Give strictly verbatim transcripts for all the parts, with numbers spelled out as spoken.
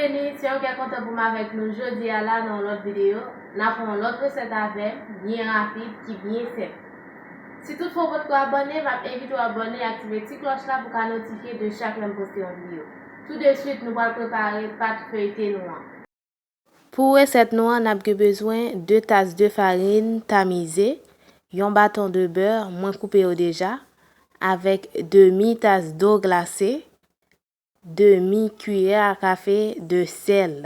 Beni, se yon kè kontan pou m avèk nou jodi a la nan yon lòt videyo. N ap fè yon lòt resèt avè m, byen rapid, ki byen senp. Si toutfwa w potko abòne, m ap envite w abòne e aktive ti klòch la pou w ka notifye de chak lè m poste yon videyo. Tou de swit, nou pral prepare pat feyte nou an. Pou resèt nou an, n ap gen bezwen de tas de farin tamize, yon baton de bè, mwen koupe yo deja, avèk demi tas dlo glase, demi kiyè a kafe de sèl.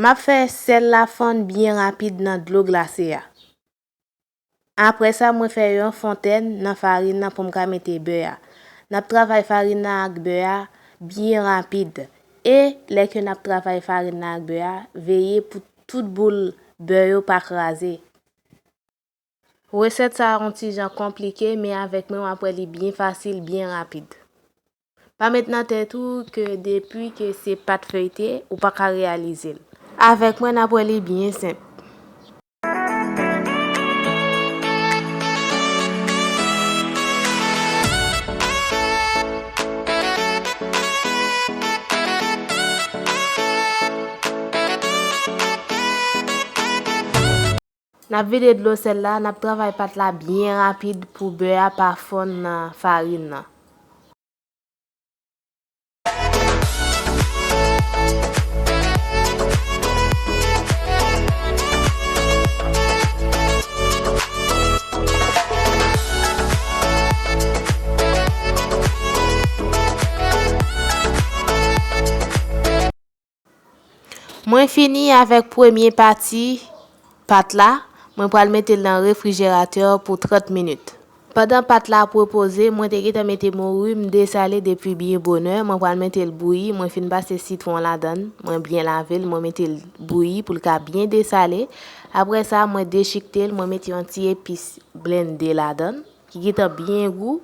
M ap fè sèl la fonn byen rapid nan dlo glase a. Apre sa, mwen fè yon fontèn nan farin nan pou m ka mete bè a. N ap travay farin nan ak bè a byen rapid. E lè ke n ap travay farin nan ak bè a, veye pou tout boul bè yo pa kraze. Resèt sa a yon ti jan konplike, men avèk mwen, w ap wè li byen fasil, byen rapid. Pa met nan tèt ou ke depi ke se pat feyte, ou pa ka reyalize l. Avèk mwen, n ap wè li byen senp. N ap vide dlo sèl la, n ap travay pat la byen rapid pou bè a pa fonn nan farin nan. Mwen fini avèk premye pati pat la, mwen pral mete l nan refrijeratè pou trant minit. Pandan pat la ap repoze, mwen te gentan mete mori m desale depi byen bonè, mwen pral mete l bouyi, mwen fin pase sitwon ladan l, mwen byen lave l, mwen mete l bouyi pou l ka byen desale. Apre sa, mwen dechikte l, mwen mete yon ti epis blende ladan l, ki gentan byen gou,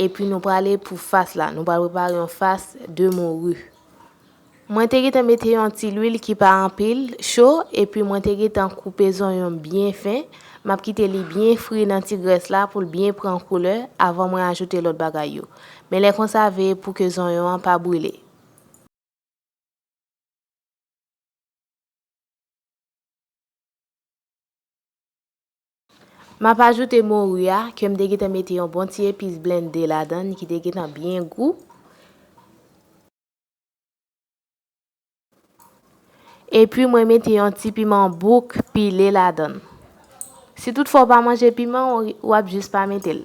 epi nou prale pou fas la, nou pral prepare yon fas de mori. Mwen te gentan mete yon ti lwil ki pa anpil cho, epi mwen te gentan koupe zonyon m byen fen. M ap kite li byen fri nan ti grès la pou l byen pran koulè avan mwen ajoute lòt bagay yo. Men lè konsa, veye pou ke zonyon an pa brile. M ap ajoute mori a, ke m te gentan mete yon bon ti epis blende ladan l, ki te gentan byen gou. Epi mwen mete yon ti piman bouk pile ladan l. Si toutfwa w pa manje piman, w, w ap jis pa mete l.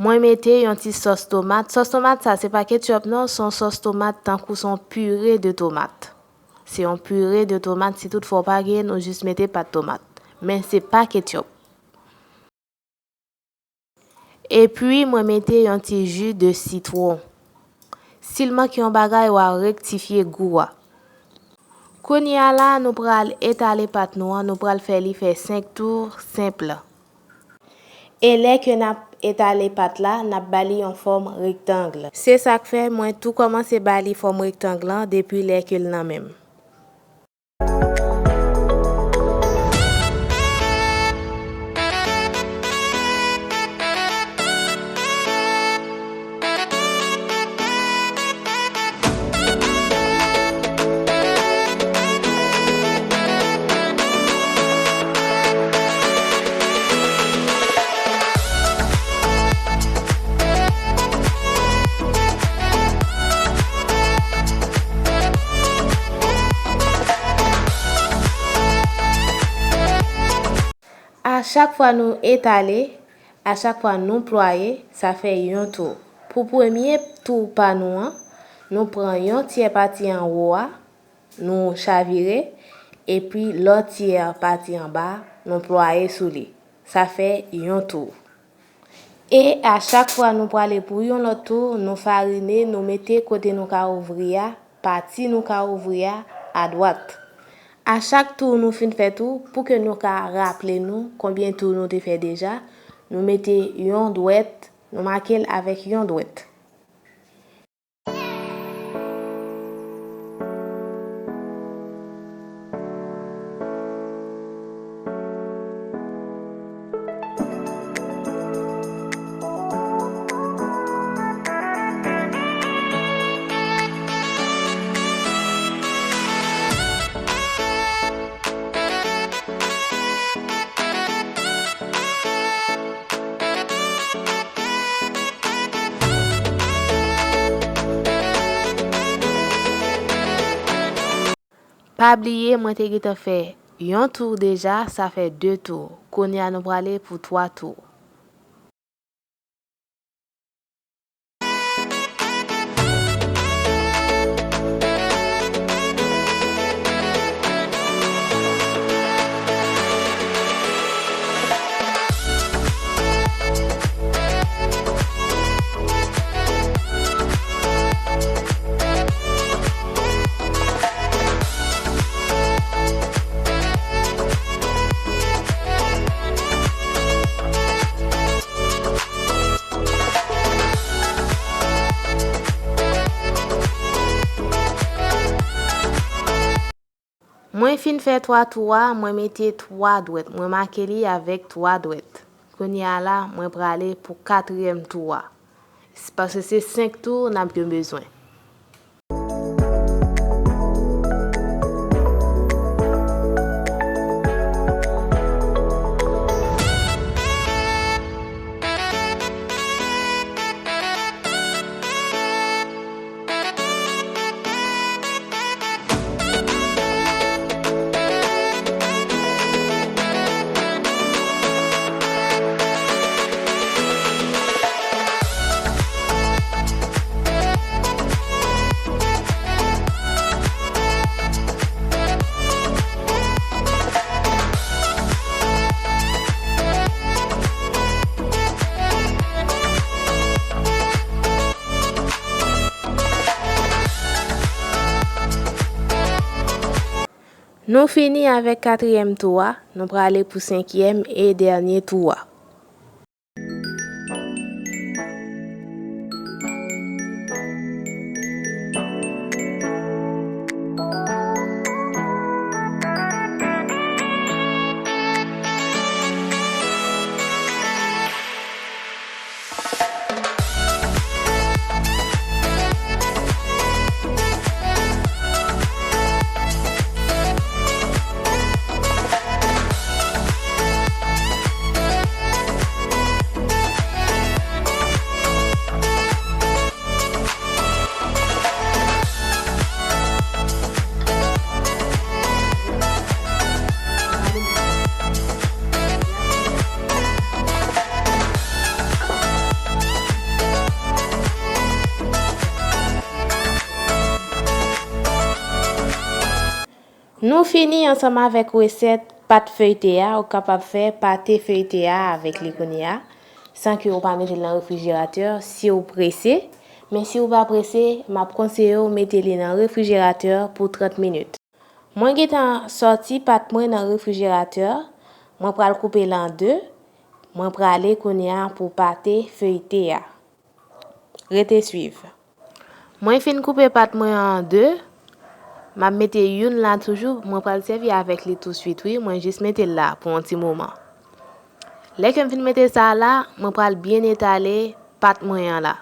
Mwen mete yon ti sòs tomat. Sòs tomat sa, se pa ketchup non, se yon sòs tomat tankou se yon pire de tomat. Se yon pire de tomat, si toutfwa w pa genyen, nou jis mete pat tomat. Men se pa ketchup. Epi mwen mete yon ti ji de sitwon. Si l manke yon bagay, w a rektifye gou a. Kounye a la, nou pral etale pat nou an, nou pral fè li fè senk tou senp. E lè ke n ap etale pat la, n ap ba li yon fòm rektang. Se sa k fè mwen tou kòmanse ba li fòm rektang lan depi lè ke l nan men m. A chak fwa nou etale, a chak fwa nou plwaye, sa fè yon tou. Pou premye tou pa nou an, nou pran yon tyè pati anwo a, nou chavire, epi lòt tyè pati anba, nou plwaye sou li. Sa fè yon tou. E a chak fwa nou prale pou yon lòt tou, nou farine, nou mete kote nou ka ouvri a, pati nou ka ouvri a, adwat. A chak tou nou fin fè tou, pou ke nou ka raple nou konbyen tou nou te fè deja, nou mete yon dwèt, nou make l avèk yon dwèt. Pa bliye, mwen te gentan fè yon tou deja, sa fè de tou. Kounye a, nou prale pou twa tou. Mwen fin fè twa tou a, mwen mete twa dwèt. Mwen make li avèk twa dwèt. Kounye a la, mwen prale pou katriyèm tou a. Paske se senk tou n ap gen bezwen. Nou fini avèk katriyèm tou a, nou prale pou senkyèm e dènye tou a. Nou fini ansanm avèk resèt pat feyte a, ou kapab fè pate feyte a avèk li kounye a, san ke ou pa mete l nan refrijeratè si w prese. Men si w pa prese, m ap konseye w mete li nan refrijeratè pou trant minit. Mwen gentan sòti pat mwen nan refrijeratè, mwen pral koupe l an de, mwen prale kounye a pou pate feyte a. Rete swiv. Mwen fin koupe pat mwen an de, m ap mete youn la toujou, mwen pral sèvi avèk li touswit wi, mwen jis mete l la pou yon ti moman. Lè ke m fin mete sa la, mwen pral byen etale pat mwen an la.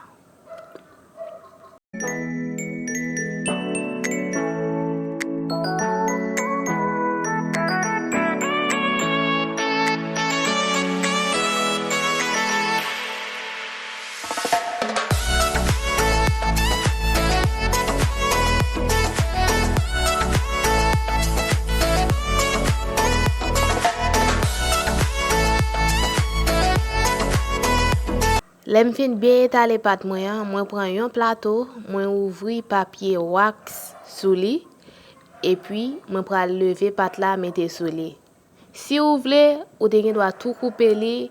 Lè m fin byen etale pat mwen an, mwen pran yon plato, mwen ouvri papye wax sou li, epi mwen pral leve pat la mete sou li. Si w vle, ou te gen dwa tou koupe li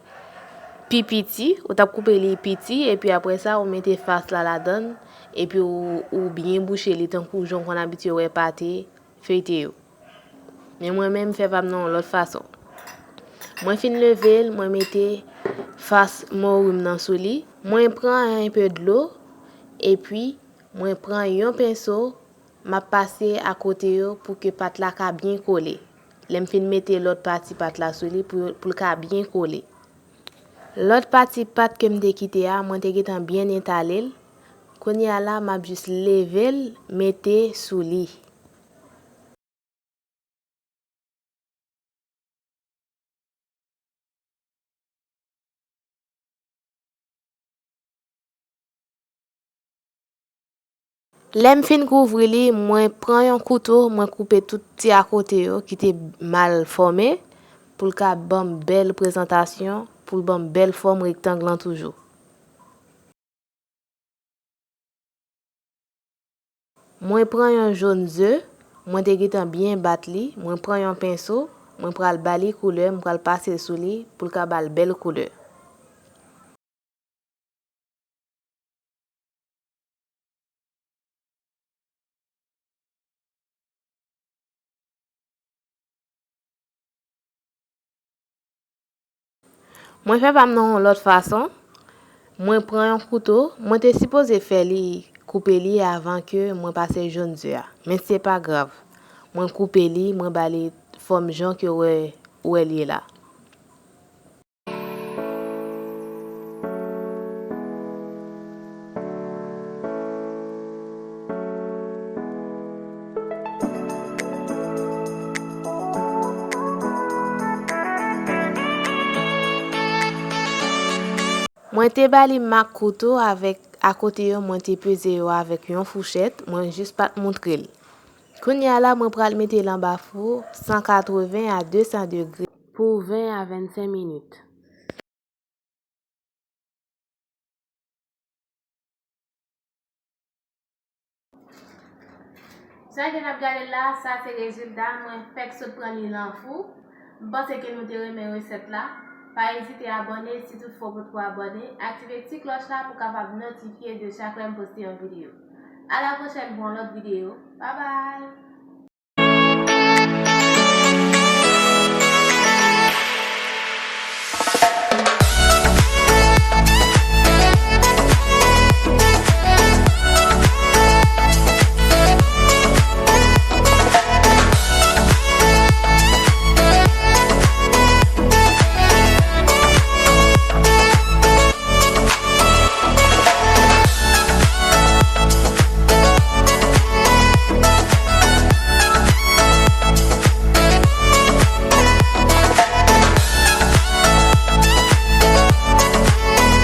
pi piti, ou t ap koupe li piti, epi apre sa, ou mete fas la ladan l, epi ou, ou byen bouche li tankou jan w konn abitye wè pate feyte yo. Men mwen menm, m fè pa m nan yon lòt fason. Mwen fin leve l, mwen mete fas mori m nan sou li. Mwen pran enpe dlo, epi mwen pran yon penso, m ap pase akote yo pou ke pat la ka byen kole. Lè m fin mete lòt pati pat la sou li pou, pou l ka byen kole. Lòt pati pat ke m te kite a, mwen te gentan byen etale l. Kounye a la, m ap jis leve l, mete sou li. Lè m fin kouvri li, mwen pran yon kouto, mwen koupe tout ti akote yo ki te mal fòme, pou l ka ban m bèl prezantasyon, pou l ban m bèl fòm rektang lan toujou. Mwen pran yon jòn ze, mwen te gentan byen bat li, mwen pran yon penso, mwen pral ba li koulè, mwen pral pase l sou li pou l ka ba l bèl koulè. Mwen fè pa m nan yon lòt fason. Mwen pran yon kouto. Mwen te sipoze fè li, koupe li avan ke mwen pase jòn ze a. Men se pa grav. Mwen koupe li, mwen ba li fòm jan ke w wè, w wè l ye la. Mwen te ba li mak kouto avèk akote yo, mwen te peze yo avèk yon fouchèt, mwen jis pa t moutre l. Kounye a la, mwen pral mete l anba fou san katreven a de san degre pou ven a vennsenk minit. Jan ke n ap gade l la, sa se rezilta mwen fèk sot pran li nan fou. M panse ke nou te renmen resèt la. Pa ezite abòne si toutfwa w potko abòne. Aktive ti klòch la pou w kapab notifye de chak lè m poste yon videyo. A la pwochèn pou yon lòt videyo. Babay!